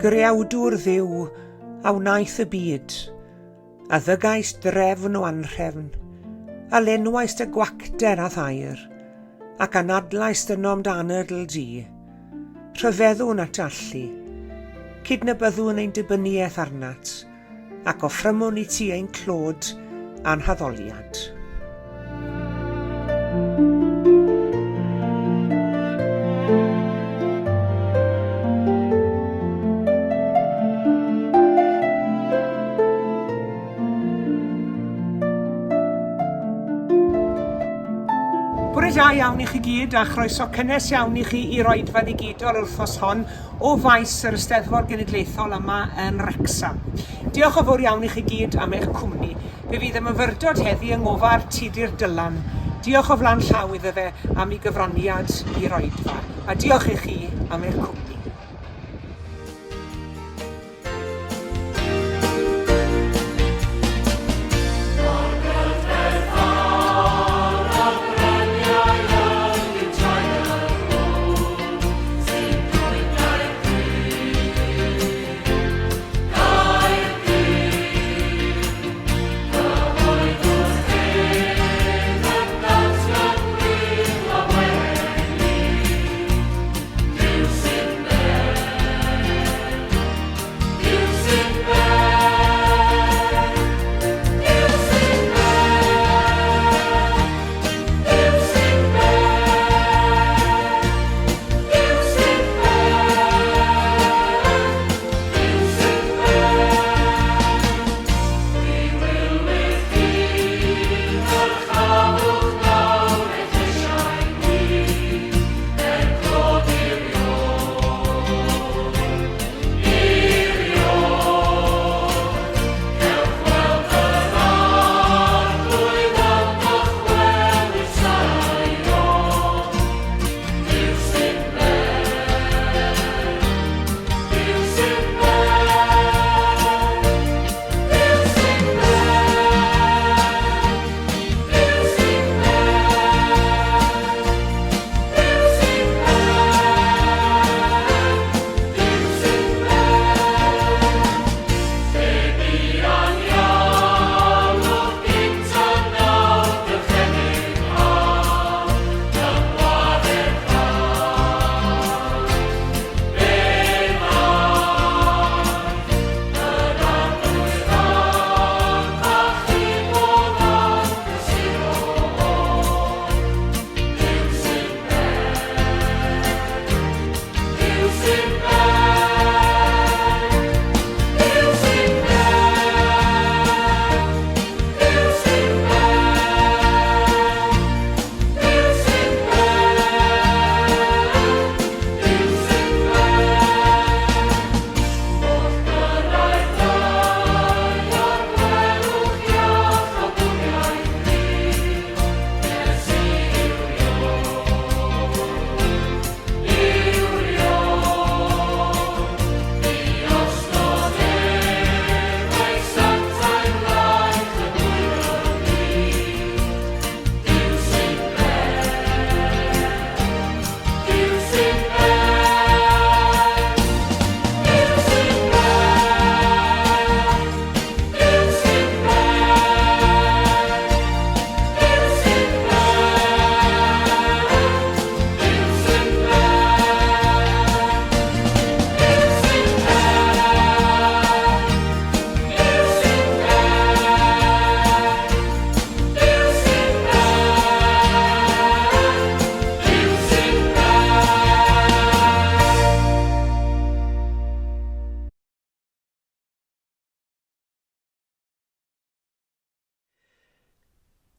Greawdwr Dduw, a wnaeth y byd, a ddygais drefn o anhrefn, a lenwais dy gwacter â'th air, ac anadlaist ynom dy anadl di. Rhyfeddwn at allu. Cydnabyddwn ein dibyniaeth arnat, ac offrymwn i ti ein clod a'n haddoliad. Bore da iawn i chi gyd a chroeso cynnes iawn i chi i'r oedfa ddigidol yr wythnos hon o faes yr Eisteddfod Genedlaethol yma yn Wrecsam. Diolch yn fawr iawn i chi gyd am eich cwmni. Fe fydd y myfyrdod heddi yng ngofal Tudur Dylan. Diolch o flaen llaw iddo fe am ei gyfraniad i'r oedfa, a diolch i chi am eich cwmni.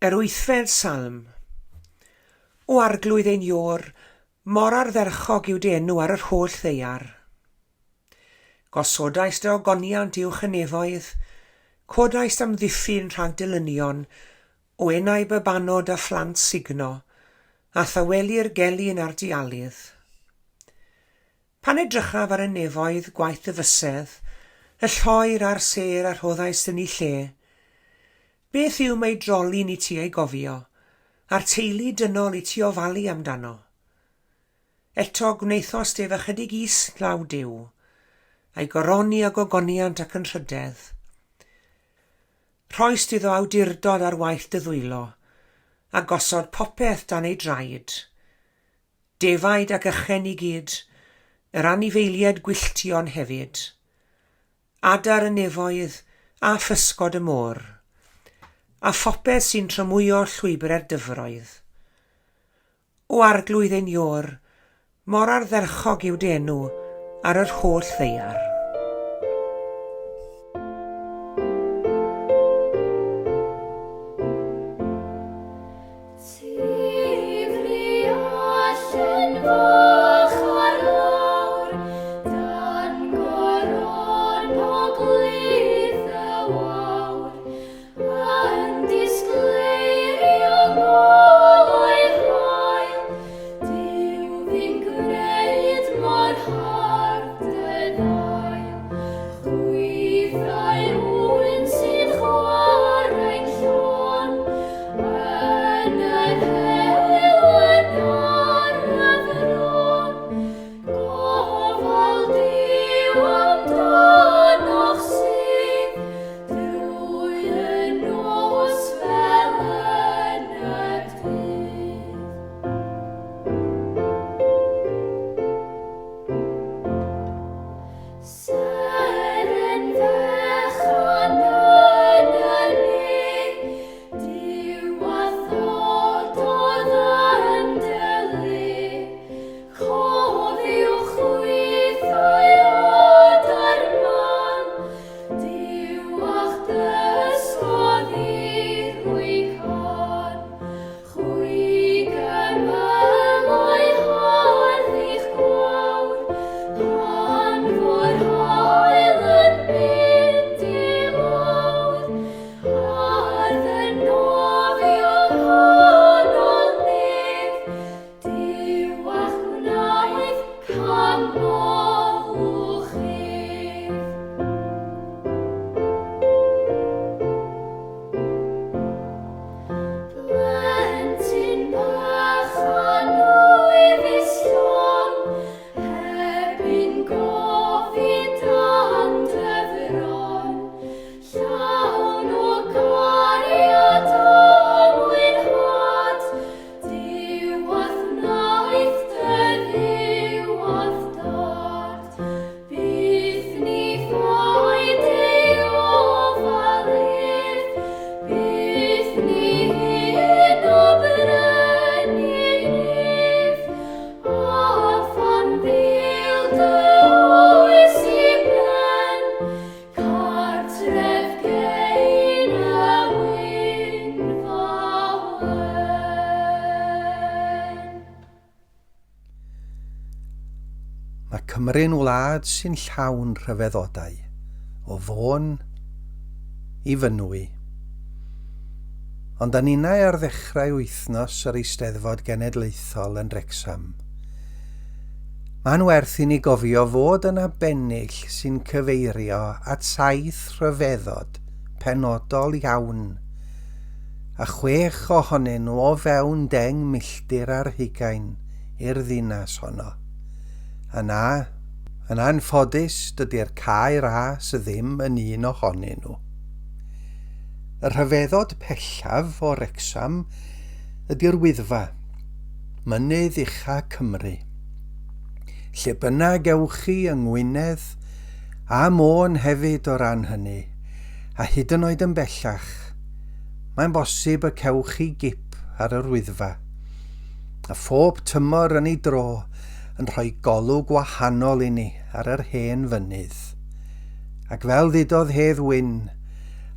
Yr wythfed Salm. O Arglwydd ein Iôr, mor ardderchog yw dy enw ar yr holl ddaear. Gosodaist dy ogoniant uwch y nefoedd, codaist amddiffyn rhag dilynion, o enau babanod a phlant sugno, a thawelu'r gelyn a'r dialydd. Pan edrychaf ar y nefoedd, gwaith dy fysedd, y lloer a'r sêr a rhoddaist yn eu lle, beth yw meidrolyn i ti ei gofio, a'r teulu dynol i ti ofalu amdano? Eto gwnaethost ef ychydig is law Duw. a'i goroni â gogoniant ac anrhydedd. Rhoist iddo awdurdod ar waith dy ddwylo, a gosod popeth dan ei draed. Defaid ac ychen i gyd, yr anifeiliaid gwylltion hefyd. Adar y nefoedd a physgod y môr, a phopeth sy'n tramwyo llwybrau'r dyfroedd. O Arglwydd ein Iôr, mor ardderchog yw dy enw ar yr holl ddaear. Mae Cymru'n wlad sy'n llawn rhyfeddodau, o Fôn i Fynwy. Ond a ninnau ar ddechrau wythnos yr Eisteddfod Genedlaethol yn Wrecsam, mae'n werth i ni gofio fod yna bennill sy'n cyfeirio at saith rhyfeddod penodol iawn, a chwech ohonyn nhw o fewn 10 milltir ar hugain i'r ddinas honno. A na, yn anffodus, dydy'r Cae Ras ddim yn un ohonyn nhw. Y rhyfeddod pellaf o Wrecsam ydy'r Wyddfa, mynydd ucha Cymru. Lle bynnag ewch chi yng Ngwynedd, a Môn hefyd o ran hynny, a hyd yn oed yn bellach, mae'n bosib y cewch chi gip ar yr Wyddfa. A phob tymor yn ei dro yn rhoi golwg wahanol i ni ar yr hen fynydd. Ac fel ddudodd Hedd Wyn,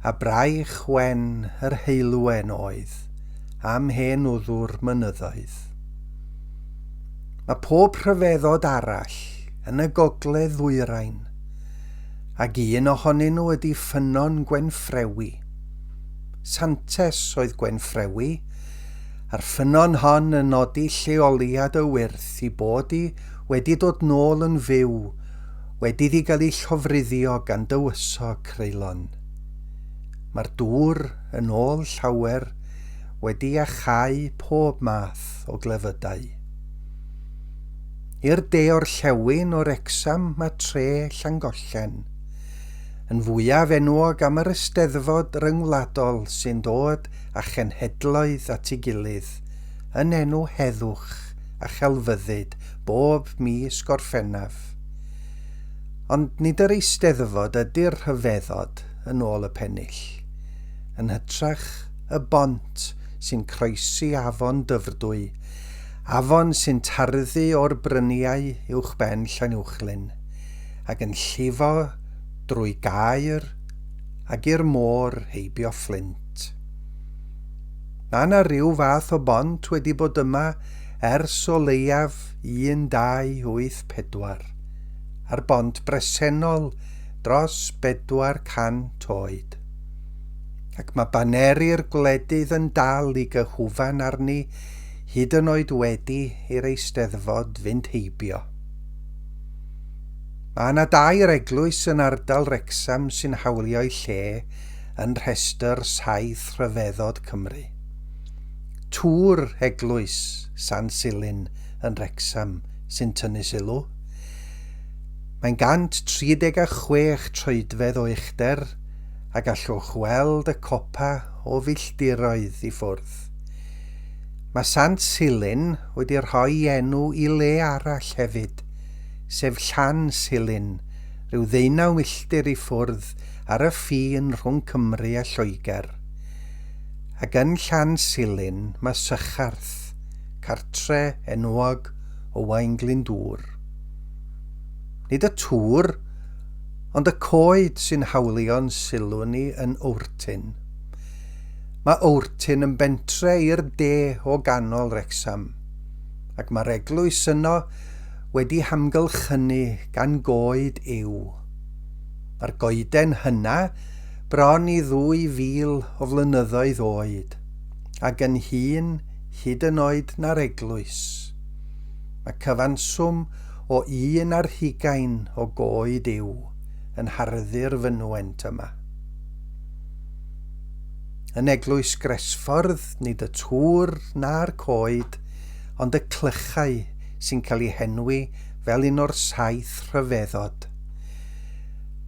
a braich wen yr heulwen oedd am hen wddw'r mynyddoedd. Mae pob rhyfeddod arall yn y gogledd ddwyrain, ac un ohonyn nhw ydy Ffynnon Gwenffrewi. Santes oedd Gwenffrewi, a'r ffynnon hon yn nodi lleoliad y wyrth i bod hi wedi dod nôl yn fyw wedi iddi gael ei llofruddio gan dywysog creulon. Mae'r dŵr, yn ôl llawer, wedi iachau pob math o glefydau. I'r de-orllewin o Wrecsam mae tre Llangollen. Yn fwyaf enwog am yr Eisteddfod Ryngwladol sy'n dod â chenhedloedd at ei gilydd yn enw heddwch a chelfyddyd bob mis Gorffennaf. Ond nid yr Eisteddfod ydy'r rhyfeddod yn ôl y pennill. Yn hytrach, y bont sy'n croesi afon Dyfrdwy, afon sy'n tarddu o'r bryniau uwchben Llanuwchllyn, ac yn llifo drwy Gaer ag i'r môr heibio Fflint. Mae 'na ryw fath o bont wedi bod yma ers o leiaf 1284, a'r bont bresennol dros 400 oed. Ac mae baneri'r gwledydd yn dal i gyhwfan arni hyd yn oed wedi i'r Eisteddfod fynd heibio. Mae yna dair eglwys yn ardal Wrecsam sy'n hawlio'i lle yn rhestr Saith Rhyfeddod Cymru. Tŵr Eglwys San Silyn yn Wrecsam sy'n tynnu sylw. Mae'n 136 troedfedd o uchder a gallwch weld y copa o filltiroedd i ffwrdd. Mae Sant Silyn wedi rhoi enw i le arall hefyd, sef Llan Silyn, rhyw ddeunaw milltir i ffwrdd ar y ffin rhwng Cymru a Lloegr. Ac yn Llan Silyn mae Sycharth, cartre enwog Owain Glyndŵr. Nid y tŵr, ond y coed sy'n hawlio'n sylw ni yn Owrtyn. Mae Owrtyn yn bentre i'r de o ganol Wrecsam, ac mae'r eglwys yno wedi hamgylchynu gan goed yw. Mae'r goeden hynna bron i 2,000 o flynyddoedd oed, ac yn hŷn hyd yn oed na'r eglwys. Mae cyfanswm o un ar hugain o goed yw yn harddu'r fynwent yma. Yn eglwys Gresffordd, nid y tŵr na'r coed, ond y clychau sy'n cael eu henwi fel un o'r saith rhyfeddod.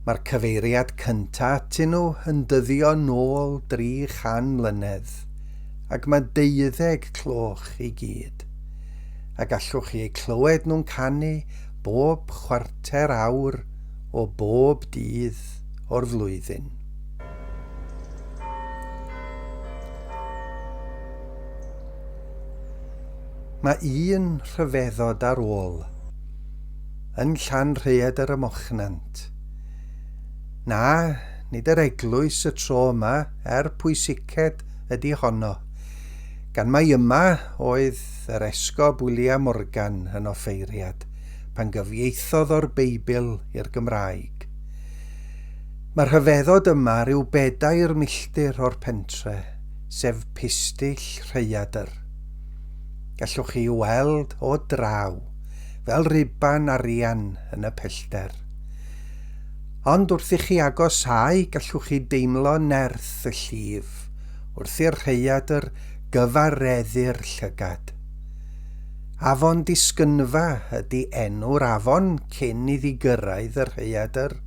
Mae'r cyfeiriad cynta atyn nhw yn dyddio nôl dri chan mlynedd, ac mae deuddeg cloch i gyd. A gallwch chi eu clywed nhw'n canu bob chwarter awr o bob dydd o'r flwyddyn. Mae un rhyfeddod ar ôl yn Llanrhaeadr ym Mochnant. Na, nid yr eglwys y tro yma, er pwysiced ydy honno, gan mai yma oedd yr Esgob William Morgan yn offeiriad pan gyfieithodd o'r Beibl i'r Gymraeg. Mae'r rhyfeddod yma ryw bedair milltir o'r pentre, sef Pistyll Rhaeadr. Gallwch chi weld o draw, fel ruban arian yn y pellter. Ond wrth i chi agosáu gallwch chi deimlo nerth y llif wrth i'r rhaeadr gyfareddu'r llygad. Afon Disgynfa ydy enw'r afon cyn iddi gyrraedd y rhaeadr.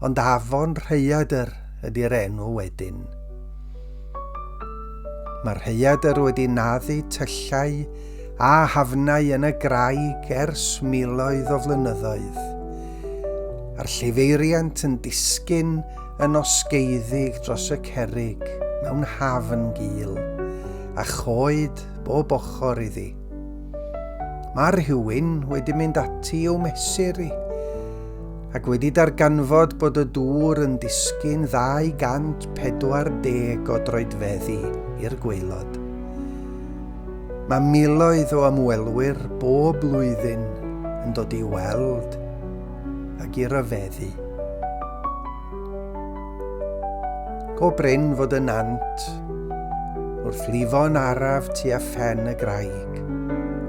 Ond Afon Rhaeadr ydy'r enw wedyn. Mae'r rhaeadr wedi naddu tyllau a hafnau yn y graig ers miloedd o flynyddoedd, a'r llifeiriant yn disgyn yn osgeiddig dros y cerrig mewn hafn gul, a choed bob ochr iddi. Mae rhywun wedi mynd ati i'w mesur i, ac wedi darganfod bod y dŵr yn disgyn 240 o droedfeddi i'r gwaelod. Mae miloedd o ymwelwyr bob blwyddyn yn dod i weld ac i ryfeddu. Go brin fod y nant, wrth lifo'n araf tua phen y graig,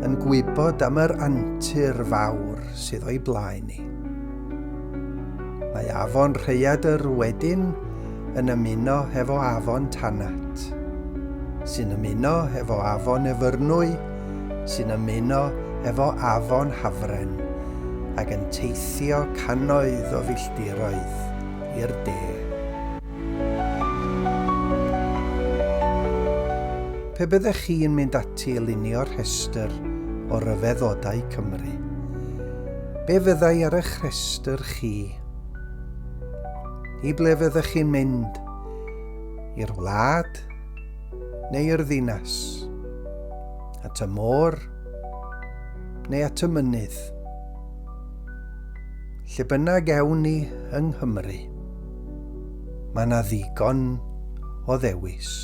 yn gwybod am yr antur fawr sydd o'i blaen i. Mae afon Rhaeadr wedyn yn ymuno hefo afon Tanat, sy'n ymuno hefo afon Efyrnwy, sy'n ymuno efo afon Hafren ac yn teithio cannoedd o filltiroedd i'r de. Pe byddech chi'n mynd ati i lunio rhestr o ryfeddodau Cymru, be fyddai ar eich rhestr chi? I ble fyddech chi'n mynd? I'r wlad neu i'r ddinas? At y môr neu at y mynydd? Lle bynnag ewn ni yng Nghymru, mae 'na ddigon o ddewis.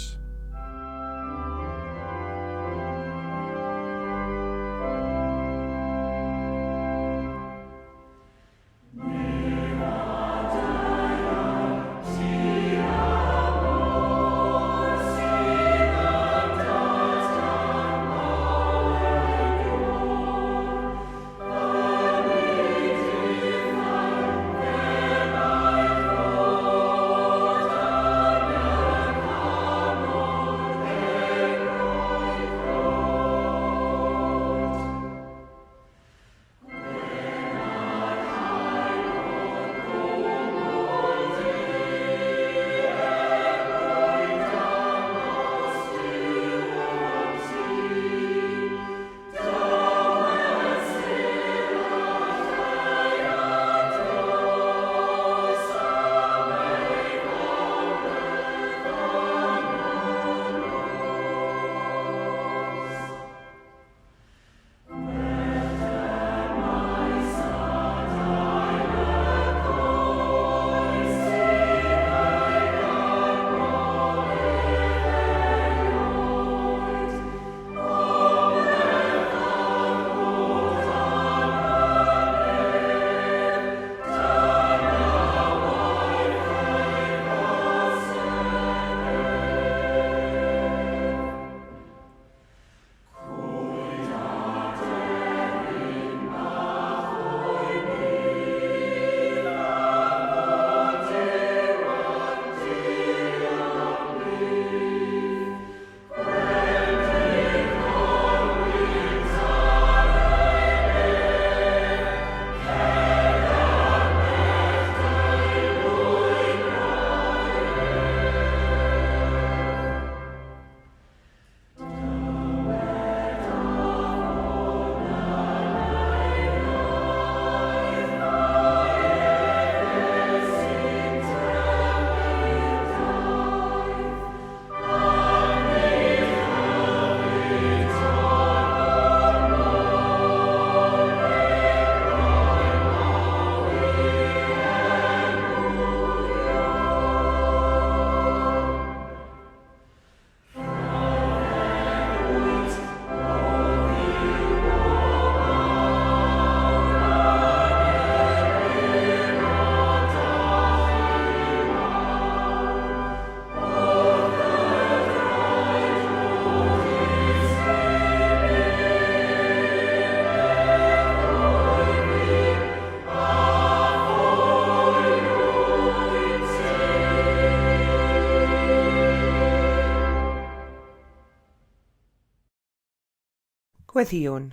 Gweddïwn.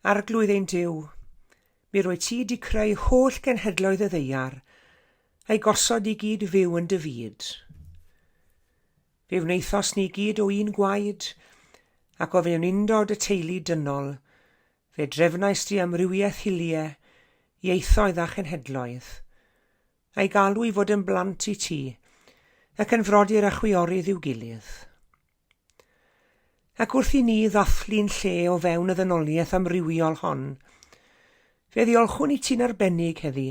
Arglwydd ein Duw, mi rwyt ti 'di creu holl genhedloedd y ddaear, a'i gosod i gyd fyw yn dy fyd. Fe wnaethos ni gyd o un gwaed, ac o fewn undod y teulu dynol, fe drefnais di amrywiaeth hiliau, ieithoedd a chenhedloedd, a'i galw i fod yn blant i ti, ac yn frodyr a chwiorydd i'w gilydd. Ac wrth i ni ddathlu'n lle o fewn y ddynoliaeth amrywiol hon, fe ddiolchwn i ti'n arbennig heddi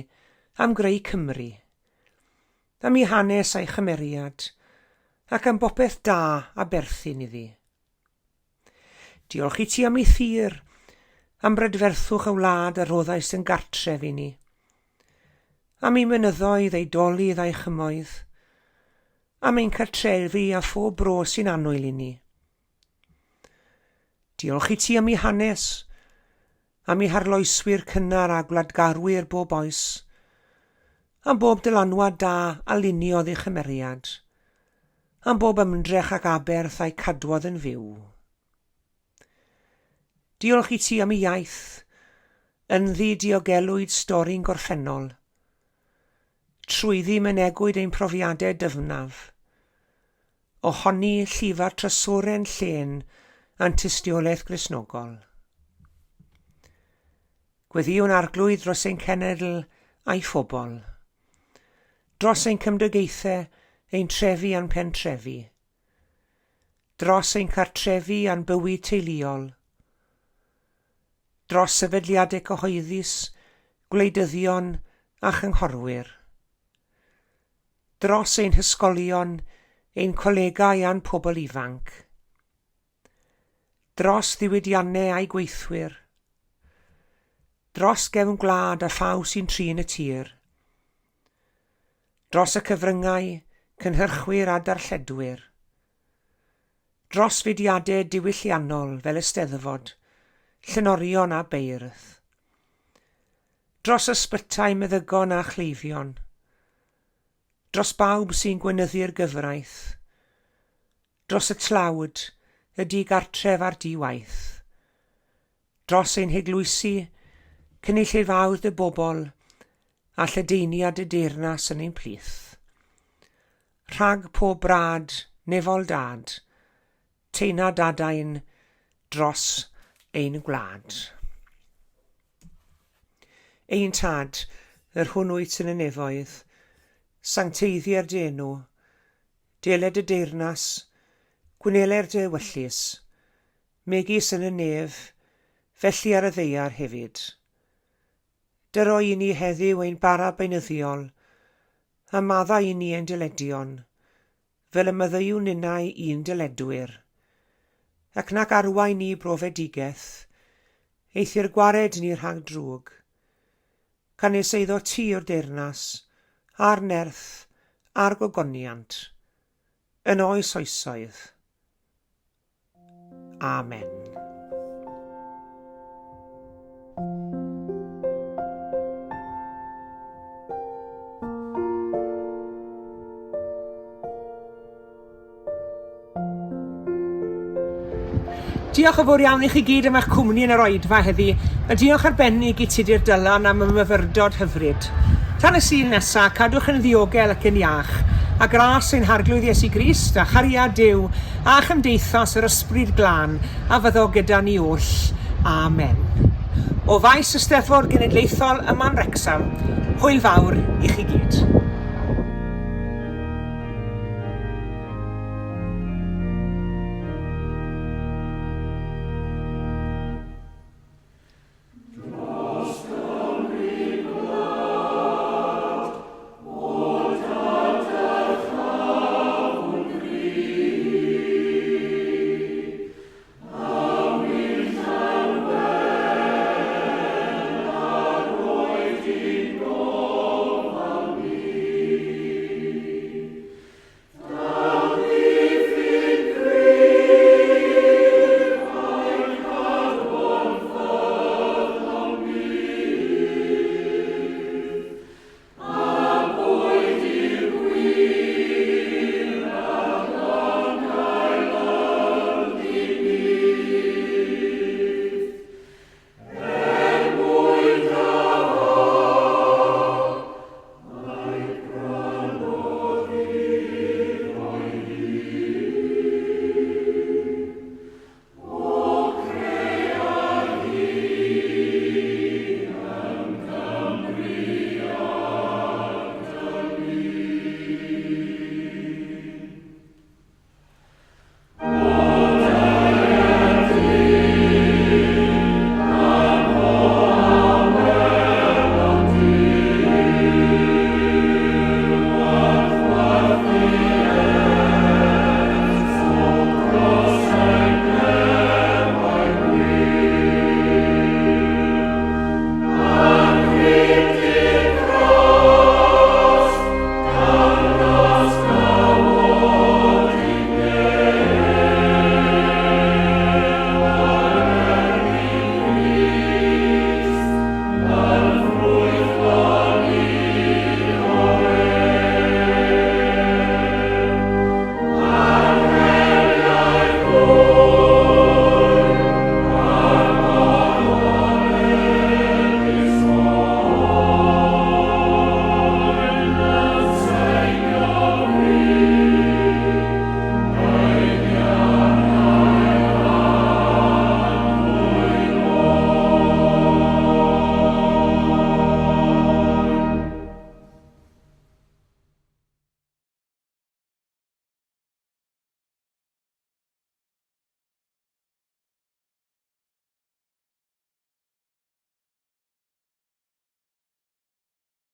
am greu Cymru, am ei hanes a'i chymeriad, ac am bopeth da a berthyn iddi. Diolch i ti am ei thir, am brydferthwch y wlad a roddais yn gartref i ni, am ei mynyddoedd, ei dolydd a'i chymoedd, am ein cartrefi a phob bro sy'n annwyl i ni. Diolch i ti am ei hanes, am ei harloeswyr cynnar a gwladgarwyr bob oes, am bob dylanwad da a luniodd ei chymeriad, am bob ymdrech ac aberth a'i cadwodd yn fyw. Diolch i ti am y iaith, ynddi diogelwyd stori'n gorffennol. Trwyddi mynegwyd ein profiadau dyfnaf. Ohoni llifa trysoren llên a'n tystiolaeth Gristnogol. Gweddïwn Arglwydd dros ein cenedl a'i phobl. Dros ein cymdogaethau, ein trefi a'n pentrefi. Dros ein cartrefi a'n bywyd teuluol. Dros sefydliadau cyhoeddus, gwleidyddion a chynghorwyr. Dros ein hysgolion, ein colegau a'n pobl ifanc. Dros ddiwydiannau a'i gweithwyr. Dros gefn gwlad a phawb sy'n trin y tir. Dros y cyfryngau, cynhyrchwyr a darlledwyr. Dros fudiadau diwylliannol fel y Steddfod, llenorion a beirdd. Dros ysbytai meddygon a chleifion. Dros bawb sy'n gweinyddu'r gyfraith. Dros y tlawd, y di-gartref a'r di-waith. Dros ein heglwysi, cynulleidfaoedd dy bobl, a lledaeniad dy deyrnas yn ein plith. Rhag pob brad, nefol dad, teina dadain dros ein gwlad. Ein Tad, yr hwn wyt yn y nefoedd, sancteiddier dy enw, Deled y deyrnas, gwneler dy ewyllys, megis yn y nef, felly ar y ddaear hefyd. Dyro i ni heddiw ein bara beunyddiol, a maddau i ni ein dyledion, fel y maddeuwn ninnau i'n dyledwyr. Ac nac arwain ni i brofedigaeth, eithr gwared ni rhag drwg. Canys eiddo ti yw'r deyrnas, a'r nerth, a'r gogoniant, yn oes oesoedd. Amen. Diolch yn fawr iawn i chi gyd am eich cwmni yn yr oedfa heddi, a diolch arbennig i Tudur Dylan am y myfyrdod hyfryd. Tan y Sul nesa, cadwch yn ddiogel ac yn iach, a gras ein Harglwydd Iesu Grist, a chariad Duw, a chymdeithas yr Ysbryd Glân a fyddo gyda ni oll. Amen. O faes y Steddfod Genedlaethol yma'n Wrecsam, hwyl fawr i chi gyd.